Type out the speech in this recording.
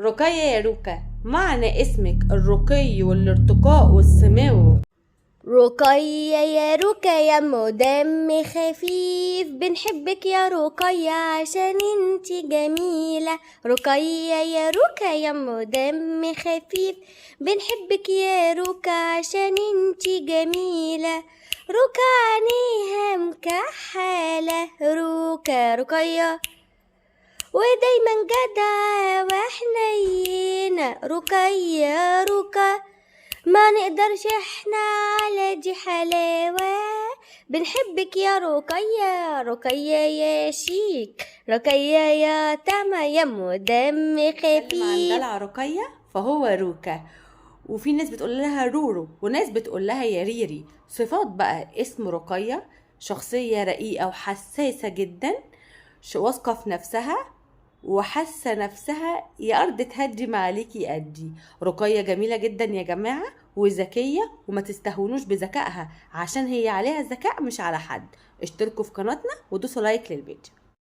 رقية يا روكا، معنى اسمك الرقي والارتقاء والسمو. رقية يا روكا يا أم دم خفيف، بنحبك يا رقية عشان انتي جميلة. رقية يا روكا يا أم دم خفيف، بنحبك يا روكا عشان انتي جميلة. روكا عينيها مكحلة، روكا رقية ودايما جدعة وحنينة. رقية روكا ما نقدرش احنا على دي حلاوة، بنحبك يا رقية. رقية يا شيك، رقية يا تما يا أم دم اتكلم عن خفيف. دلع رقية فهو روكا، وفي ناس بتقول لها رورو وناس بتقول لها يا ريري. صفات بقى اسم رقية: شخصية رقيقة وحساسة جدا، واثقة في نفسها وحاسة نفسها يا أرض تهدي ما عليكي يأدي. رقية جميلة جدا يا جماعة وذكية، وما تستهونوش بذكائها عشان هي عليها ذكاء مش على حد. اشتركوا في قناتنا ودوسوا like للفيديو.